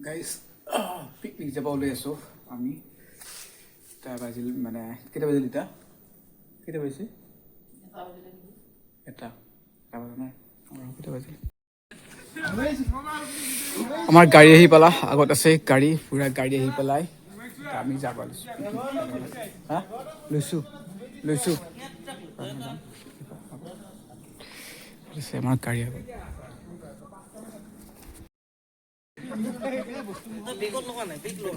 Guys, picnic যাব ওলাই আছোঁ আমি। এটা বাজিল, মানে কেইটা বাজিল এতিয়া? কেইটা বাজিছে? এটা এটা বাজা নাই আৰু। কেইটা বাজিল? আমাৰ গাড়ী আহি পালা, আগত আছে গাড়ী, পূৰা গাড়ী আহি পেলাই। এতিয়া আমি যাব লৈছোঁ। হা, লৈছোঁ লৈছোঁ। আছে আমাৰ গাড়ী আগত। বেগত লগা নাই, বেগ লগা।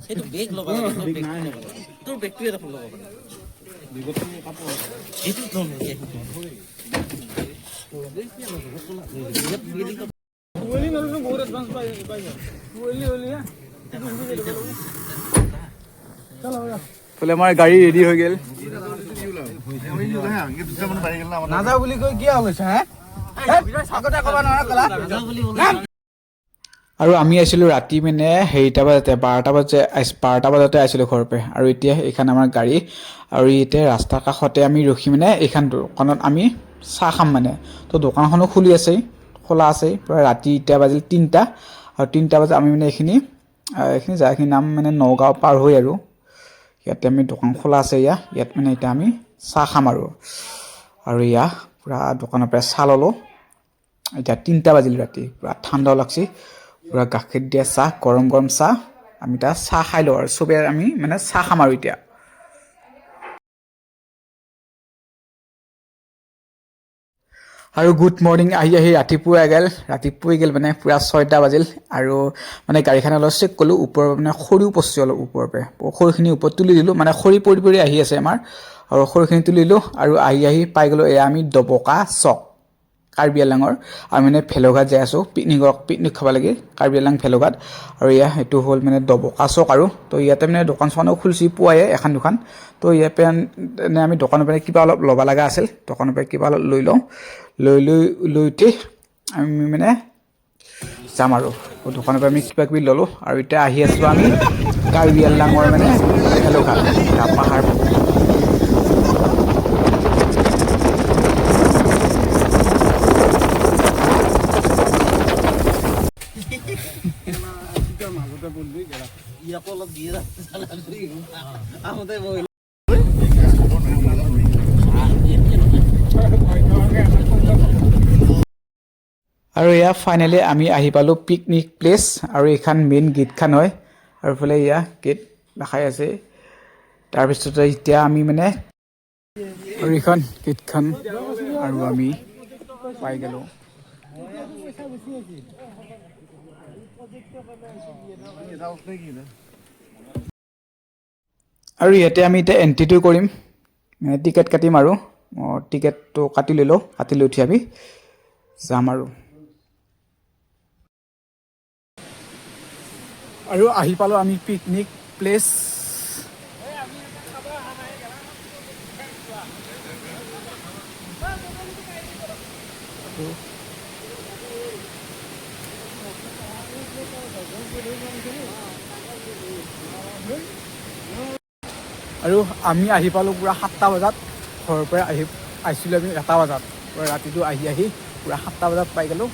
সেইটো বেগ লগা লাগে, তোৰ বেগটো লগা লাগে। তোৰ বেগটোৱে দেখোন লগাব লাগে। এইটো নহয়। ফালে আমাৰ গাড়ী ৰেডি হৈ গ'ল। নাযাওঁ বুলি কৈ কিয় ওলাইছা হে? আগতে ক'ব নোৱাৰা কলা। আৰু আমি আছিলোঁ ৰাতি মানে হেৰিটা বজাতে, 12টা বজাতে, 12টা বজাতে আছিলোঁ ঘৰৰ পৰা। আৰু এতিয়া এইখন আমাৰ গাড়ী আৰু এতিয়া ৰাস্তাৰ কাষতে আমি ৰখি মানে এইখন দোকানত আমি চাহ খাম মানে। তো দোকানখনো খুলি আছে, খোলা আছে পূৰা ৰাতি। এতিয়া বাজিল 3টা আৰু 3টা বজাত আমি মানে এইখিনি এইখিনি জেগাখিনিৰ নাম মানে নগাঁও পাৰ হৈ আৰু ইয়াতে আমি দোকান খোলা আছে। ইয়াত মানে এতিয়া আমি চাহ খাম আৰু আৰু ইয়া পূৰা দোকানৰ পৰা চাহ ল'লোঁ। এতিয়া 3টা বাজিল ৰাতি, পূৰা ঠাণ্ডাও লাগছে, পূৰা গাখীৰ দিয়া চাহ, গৰম গৰম চাহ। আমি এতিয়া চাহ খাই লওঁ আৰু চবেই আমি মানে চাহ খাম আৰু এতিয়া। আৰু গুড মৰ্ণিং, আহি আহি ৰাতিপুৱাই গ'ল, ৰাতিপুৱাই গ'ল মানে পূৰা 6টা বাজিল। আৰু মানে গাড়ীখন অলপ চেক কৰিলোঁ, ওপৰৰ মানে খৰিও পৰছে অলপ ওপৰৰ পৰা। খৰিখিনি ওপৰত তুলি দিলোঁ, মানে খৰি পৰি পৰি আহি আছে আমাৰ আৰু খৰিখিনি তুলিলোঁ আৰু আহি আহি পাই গ'লোঁ। এয়া আমি ডবকা চক, কাৰ্বি আংলঙৰ। আমি মানে ভেলুঘাট যাই আছোঁ পিকনিক খাব লাগে, কাৰ্বি আংলং ভেলুঘাট। আৰু এয়া সেইটো হ'ল মানে ডবকা চক। আৰু তো ইয়াতে মানে দোকান চোকানো খুলছি পুৱায়ে এখন দুখন। তো ইয়াৰ পৰা মানে আমি দোকানৰ পৰা কিবা অলপ ল'ব লগা আছিল, দোকানৰ পৰা কিবা অলপ লৈ লওঁ, লৈ লৈ লৈ উঠি আমি মানে যাম। আৰু দোকানৰ পৰা আমি কিবা কিবি ল'লোঁ আৰু এতিয়া আহি আছোঁ আমি কাৰ্বি আংলঙৰ মানে ভেলুঘাট পাহাৰ। ইয়াকো অলপ দিয়ে আহোঁতে বহিল। আৰু এয়া ফাইনেলি আমি আহি পালোঁ পিকনিক প্লেচ। আৰু এইখন মেইন গেটখন হয় আৰু ইফালে এয়া গেট দেখাই আছে। তাৰপিছতে এতিয়া আমি মানে আৰু এইখন গেটখন আৰু আমি পাই গ'লোঁ। আৰু ইয়াতে আমি এতিয়া এণ্ট্ৰিটো কৰিম, মানে টিকেট কাটিম আৰু টিকেটটো কাটি লৈ লওঁ, কাটি লৈ উঠি আমি যাম আৰু। আৰু আহি পালোঁ আমি পিকনিক প্লেচ। আৰু আমি আহি পালোঁ পূৰা 7টা বজাত। ঘৰৰ পৰা আহি আহিছিলোঁ আমি 1টা বজাত, পূৰা ৰাতিটো আহি আহি পূৰা 7টা বজাত পাই গ'লোঁ।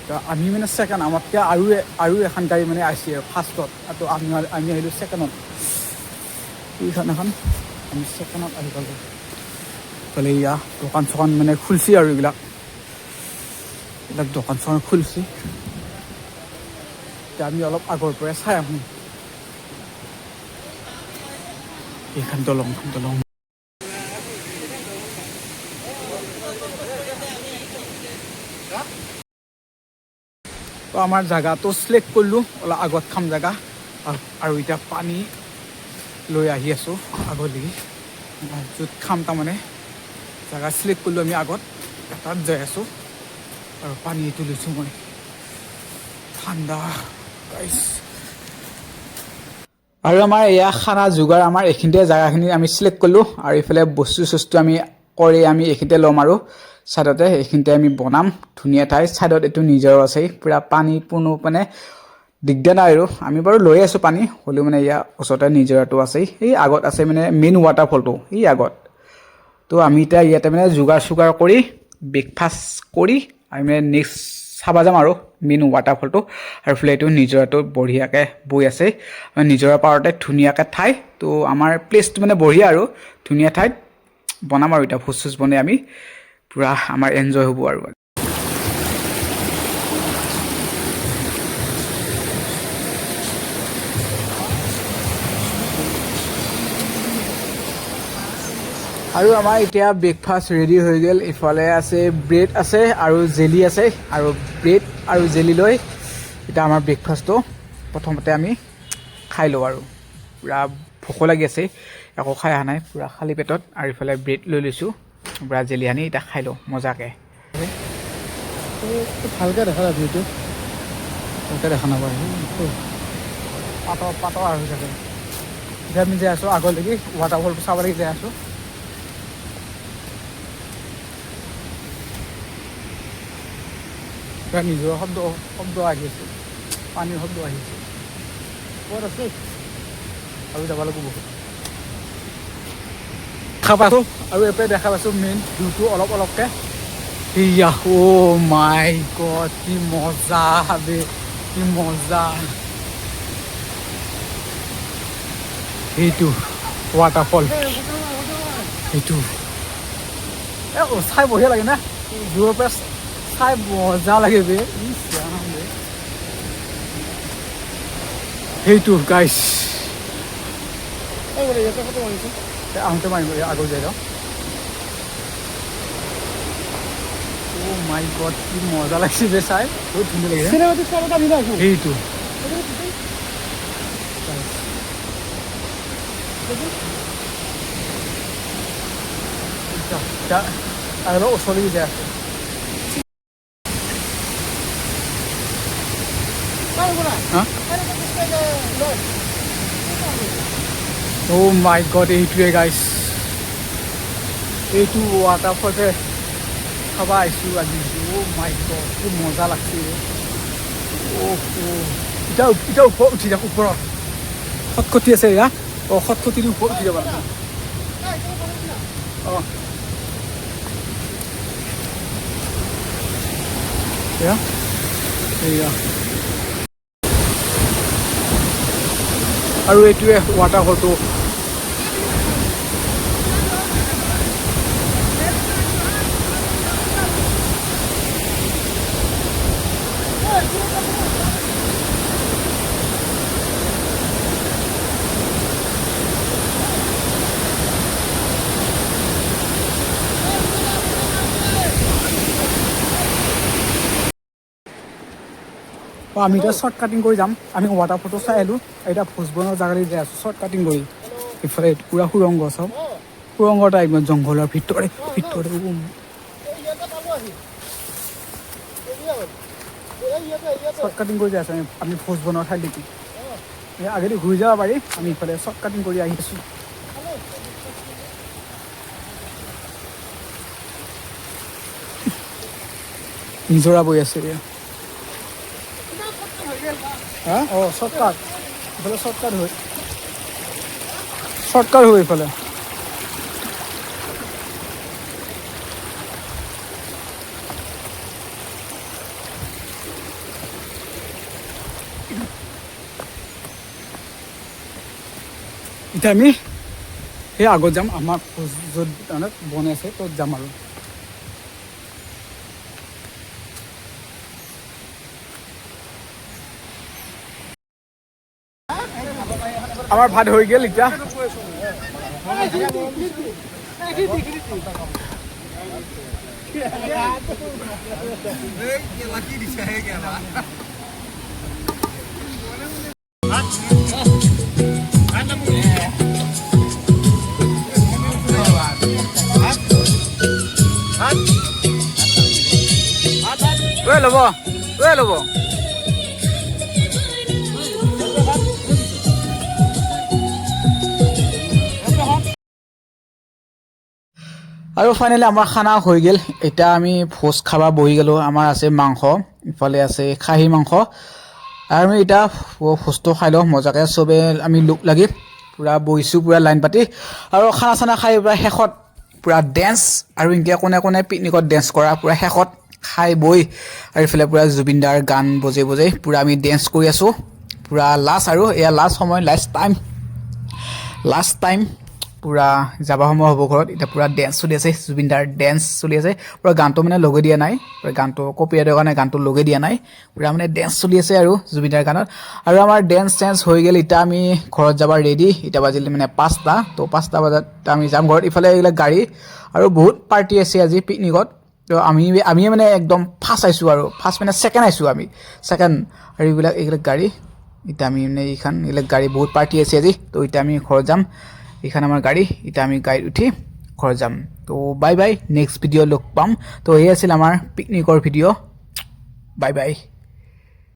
তো আমি মানে ছেকেণ্ড, আমাতকৈ আৰু আৰু এখন গাড়ী মানে আহিছে ফাৰ্ষ্টত, তো আমি আমি আহিলোঁ ছেকেণ্ডত। এইখন এখন আমি ছেকেণ্ডত আহি পালোঁ। ইফালে ইয়া দোকান চোকান মানে খুলছি আৰু এইবিলাক এইবিলাক দোকান চোকান খুলছি। এতিয়া আমি অলপ আগৰ পৰাই চাই আহোঁ এইখন দলংখন, দলং। তো আমাৰ জেগাটো চিলেক্ট কৰিলোঁ, অলপ আগত খাম জেগা। আৰু এতিয়া পানী লৈ আহি আছোঁ আগলৈ য'ত খাম, তাৰমানে জেগা চিলেক্ট কৰিলোঁ আমি আগত, তাত যাই আছোঁ। আৰু পানীটো লৈছোঁ মই, ঠাণ্ডা গাইছ। আৰু আমাৰ এয়া খানা যোগাৰ, আমাৰ এইখিনিতে জেগাখিনি আমি চিলেক্ট কৰিলোঁ। আৰু এইফালে বস্তু চস্তু আমি কৰি আমি এইখিনিতে ল'ম আৰু ছাইডতে এইখিনিতে আমি বনাম। ধুনীয়া ঠাই, ছাইডত এইটো নিজৰো আছে, পূৰা পানী কোনো মানে দিগদাৰ নাই। আৰু আমি বাৰু লৈ আছোঁ পানী, হ'লেও মানে ইয়াৰ ওচৰতে নিজৰাটো আছে। এই আগত আছে মানে মেইন ৱাটাৰফলটো এই আগত। তো আমি এতিয়া ইয়াতে মানে যোগাৰ চোগাৰ কৰি ব্ৰেকফাষ্ট কৰি আমি মানে নেক্সট চাব যাম আৰু মেইন ৱাটাৰফলটো। আৰু এইফালে এইটো নিজৰাটো বঢ়িয়াকৈ বৈ আছে, নিজৰা পাৰতে ধুনীয়াকৈ ঠাই। তো আমাৰ প্লেচটো মানে বঢ়িয়া আৰু ধুনীয়া ঠাইত বনাম আৰু এতিয়া ভোজ চোজ বনাই আমি পূৰা আমাৰ এনজয় হ'ব আৰু। আৰু আমাৰ এতিয়া ব্ৰেকফাষ্ট ৰেডি হৈ গ'ল। ইফালে আছে ব্ৰেড আছে আৰু জেলি আছে, আৰু ব্ৰেড আৰু জেলি লৈ এতিয়া আমাৰ ব্ৰেকফাষ্টটো প্ৰথমতে আমি খাই লওঁ। আৰু পূৰা ভোকো লাগি আছে, একো খাই অহা নাই, পূৰা খালী পেটত। আৰু ইফালে ব্ৰেড লৈ লৈছোঁ, পূৰা জেলি আনি এতিয়া খাই লওঁ মজাকৈ। ভালকে দেখা নাই ভিউটো, ভালকে দেখা নাপায়। পাতৰ পাতৰ আৰু থাকে। এতিয়া আমি যাই আছোঁ আগলৈকে ৱাটাৰফলটো চাব লাগি যাই আছোঁ। পুৰা নিজৰ শব্দ শব্দ আহি আছে, পানীৰ শব্দ আহি আছে। ক'ত আছে? আৰু যাব লাগিব বহুত দেখা পাইছোঁ। আৰু এইফালে দেখা পাইছোঁ মেইন ভিউটো অলপ অলপকৈ। সেয়া অ' মাই গড, কি মজা বে, কি মজা! সেইটো ৱাটাৰফল, সেইটো চাই বঢ়িয়া লাগে না, দূৰৰ পৰা চাই মজা লাগে বে। ইছ ৰাম বে। সেইটো গাইছ ইয়াতে ফটো মাৰিছো। আহোঁতে মাৰিব, আগত যাই যাওঁ। অ' মাই গড, কি মজা লাগিছে বে চাই, বহুত ধুনীয়া লাগিছে। চিনেমেটিক শ্বট এটা দিলে আছো। সেইটো আৰু ওচৰলৈ যাই আছো। হা? অ' মাই গড, এইটোৱে গাইছ, এইটো ৱাটাৰফলতে খাব আহিছোঁ আজি। অ' মাই গড, কি মজা লাগছে! অ' এতিয়া এতিয়া ওপৰত উঠি যাম, ওপৰত খটখটি আছে এয়া। অ' খটখটিৰ ওপৰত উঠি যাব লাগিব। অঁ, এয়া এয়া আৰু এইটোৱে ৱাটাৰফলটো। অঁ, আমি এতিয়া শ্বৰ্ট কাটিং কৰি যাম। আমি ৱাটাৰফলটো চাই আহিলোঁ, এতিয়া ভোজ বনোৱা জেগালৈ যাই আছোঁ শ্বৰ্ট কাটিং কৰি। ইফালে এইটো পূৰা সুৰংগ, চব সুৰংগ টাইপ, জংঘলৰ ভিতৰে ভিতৰে। শ্বৰ্ট কাটিং কৰি যাই আছোঁ আমি। আমি ভোজ বনোৱা ঠাইলৈকে এই আগেদি ঘূৰি যাব পাৰি, আমি ইফালে শ্বৰ্ট কাটিং কৰি আহি আছোঁ। নিজৰা বৈ আছে এয়া। হা, অঁ, শ্বৰ্টকাট, ইফালে শ্বৰ্টকাট হৈ, শ্বৰ্টকাট হৈ ইফালে। এতিয়া আমি সেই আগত যাম, আমাৰ ভোজ য'ত মানে বনাই আছে ত'ত যাম আৰু। আমাৰ ভাত হৈ গ'ল এতিয়া। ঐ ল'ব, ঐ ল'ব। আৰু ফাইনেলি আমাৰ খানা হৈ গ'ল। এতিয়া আমি ভোজ খাব বহি গ'লোঁ। আমাৰ আছে মাংস, ইফালে আছে খাহী মাংস। আৰু আমি এতিয়া ভোজটো খাই লওঁ মজাকৈ, চবে আমি লোক লাগি পূৰা বহিছোঁ, পূৰা লাইন পাতি। আৰু খানা চানা খাই পূৰা শেষত পূৰা ডেন্স, আৰু এনেকৈ কোনে কোনে পিকনিকত ডেন্স কৰা পূৰা শেষত খাই বৈ আৰু এইফালে পূৰা জুবিনদাৰ গান বজাই বজাই পূৰা আমি ডেন্স কৰি আছোঁ। পূৰা লাষ্ট আৰু এয়া লাষ্ট সময়, লাষ্ট টাইম, লাষ্ট টাইম। পূৰা যাব সময় হ'ব ঘৰত। এতিয়া পূৰা ডেন্স চলি আছে, জুবিনদাৰ ডেন্স চলি আছে পূৰা। গানটো মানে লগাই দিয়া নাই, পূৰা গানটো কপিৰাইটৰ কাৰণে গানটো লগাই দিয়া নাই। পূৰা মানে ডেন্স চলি আছে আৰু জুবিনদাৰ গানত। আৰু আমাৰ ডেন্স চেন্স হৈ গ'ল, এতিয়া আমি ঘৰত যাব ৰেডি। এতিয়া বাজিল মানে 5টা। তো 5টা বজাত আমি যাম ঘৰত। ইফালে এইবিলাক গাড়ী আৰু বহুত পাৰ্টি আছে আজি পিকনিকত। তো আমি মানে একদম ফাৰ্ষ্ট আহিছোঁ আৰু ফাৰ্ষ্ট মানে ছেকেণ্ড আহিছোঁ আমি, ছেকেণ্ড। আৰু এইবিলাক গাড়ী, এতিয়া আমি মানে এইখন এইবিলাক গাড়ী, বহুত পাৰ্টি আছে আজি। তো এতিয়া আমি ঘৰত যাম। এইখন আমাৰ গাড়ী, এতিয়া আমি গাড়ীত উঠি ঘৰত যাম। তো বাই বাই, নেক্সট ভিডিঅ' লগ পাম। তো এই আছিল আমাৰ পিকনিকৰ ভিডিঅ'। Bye bye.